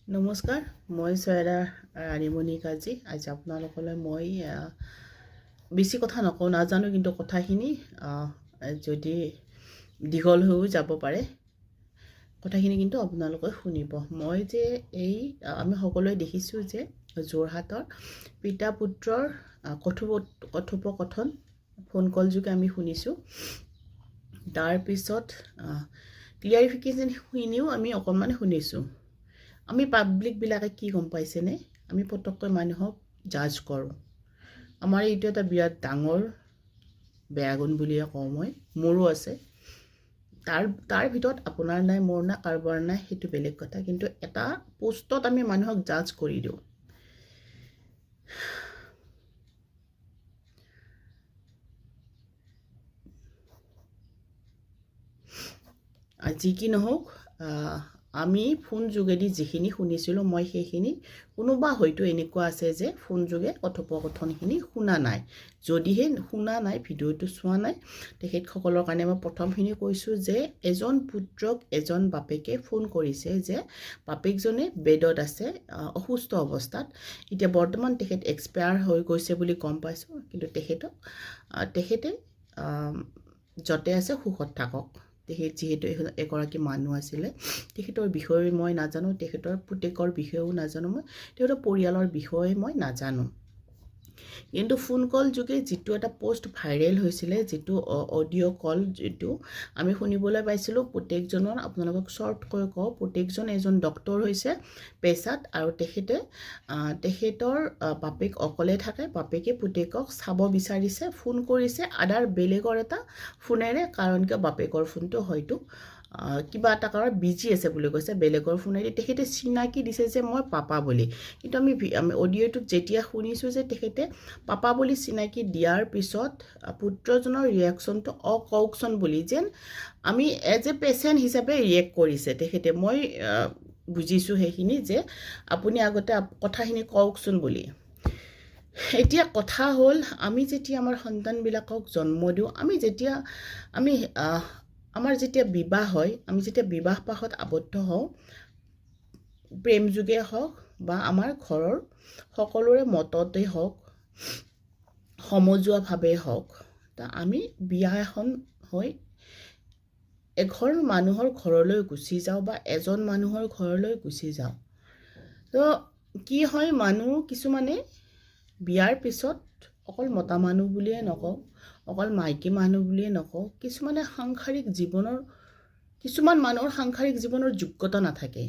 নমস্কাৰ, মই চয়দা ৰাণীমণি কাজী। আজি আপোনালোকলৈ মই বেছি কথা নকওঁ, নাজানো, কিন্তু কথাখিনি যদি দীঘল হৈও যাব পাৰে, কথাখিনি কিন্তু আপোনালোকে শুনিব। মই যে এই আমি সকলোৱে দেখিছোঁ যে যোৰহাটৰ পিতা পুত্ৰৰ কথোপকথন ফোন কল যোগে আমি শুনিছোঁ। তাৰপিছত ক্লিয়াৰিফিকেশ্যনখিনিও আমি অকণমান শুনিছোঁ। আমি পাব্লিকবিলাকে কি গম পাইছেনে, আমি পটককৈ মানুহক জাজ কৰোঁ। আমাৰ এইটো এটা বিৰাট ডাঙৰ বেয়া গুণ বুলিয়ে কওঁ মই, মোৰো আছে। তাৰ তাৰ ভিতৰত আপোনাৰ নাই, মোৰ নাই, কাৰোবাৰ নাই, সেইটো বেলেগ কথা। কিন্তু এটা পোষ্টত আমি মানুহক জাজ কৰি দিওঁ। যি কি নহওক, আমি ফোন যোগেদি যিখিনি শুনিছিলোঁ, মই সেইখিনি, কোনোবা হয়তো এনেকুৱা আছে যে ফোন যোগে কথোপকথনখিনি শুনা নাই। যদিহে শুনা নাই, ভিডিঅ'টো চোৱা নাই, তেখেতসকলৰ কাৰণে মই প্ৰথমখিনি কৈছোঁ যে এজন পুত্ৰক এজন বাপেকে ফোন কৰিছে যে বাপেকজনে বেডত আছে, অসুস্থ অৱস্থাত। এতিয়া বৰ্তমান তেখেত এক্সপায়াৰ হৈ গৈছে বুলি গম পাইছোঁ, কিন্তু তেখেতে য'তে আছে সুখত থাকক। তেখেত যিহেতু এগৰাকী মানুহ আছিলে, তেখেতৰ বিষয়ে মই নাজানো, তেখেতৰ পুতেকৰ বিষয়েও নাজানো মই, তেখেতৰ পৰিয়ালৰ বিষয়ে মই নাজানো। কিন্তু ফোন কল যোগে যিটো এটা পষ্ট ভাইৰেল হৈছিলে, যিটো অডিঅ' কল যিটো আমি শুনিবলৈ পাইছিলোঁ, পুতেকজনৰ, আপোনালোকক শ্বৰ্টকৈ কওঁ, পুতেকজন এজন ডক্টৰ হৈছে পেছাত, আৰু তেখেতৰ বাপেক অকলে থাকে। বাপেকে পুতেকক চাব বিচাৰিছে, ফোন কৰিছে আদাৰ বেলেগৰ এটা ফোনেৰে, কাৰণ কিয় বাপেকৰ ফোনটো হয়তো কিবা এটা কাৰণত বিজি আছে বুলি কৈছে। বেলেগৰ ফোনেদি তেখেতে চিনাকি দিছে যে মই পাপা বুলি। কিন্তু আমি আমি অডিঅ'টোত যেতিয়া শুনিছোঁ যে তেখেতে পাপা বুলি চিনাকি দিয়াৰ পিছত পুত্ৰজনৰ ৰিয়েকশ্যনটো অকওকচোন বুলি, যেন আমি এজ এ পেচেণ্ট হিচাপে ৰিয়েক্ট কৰিছে তেখেতে। মই বুজিছোঁ সেইখিনি যে আপুনি আগতে কথাখিনি কওকচোন বুলি। এতিয়া কথা হ'ল, আমি যেতিয়া আমাৰ সন্তানবিলাকক জন্ম দিওঁ, আমি যেতিয়া আমি আমাৰ যেতিয়া বিবাহ হয়, আমি যেতিয়া বিবাহ পাশত আবদ্ধ হওঁ, প্ৰেম যোগে হওক বা আমাৰ ঘৰৰ সকলোৰে মততে হওক, সমজুৱাভাৱে হওক, তা আমি বিয়া এখন হৈ এঘৰ মানুহৰ ঘৰলৈ গুচি যাওঁ বা এজন মানুহৰ ঘৰলৈ গুচি যাওঁ। তো কি হয়, মানুহ কিছুমানে বিয়াৰ পিছত, অকল মতা মানুহ বুলিয়ে নকওঁ, অকল মাইকী মানুহ বুলিয়ে নকওঁ, কিছুমানে সাংসাৰিক জীৱনৰ, কিছুমান মানুহৰ সাংসাৰিক জীৱনৰ যোগ্যতা নাথাকে।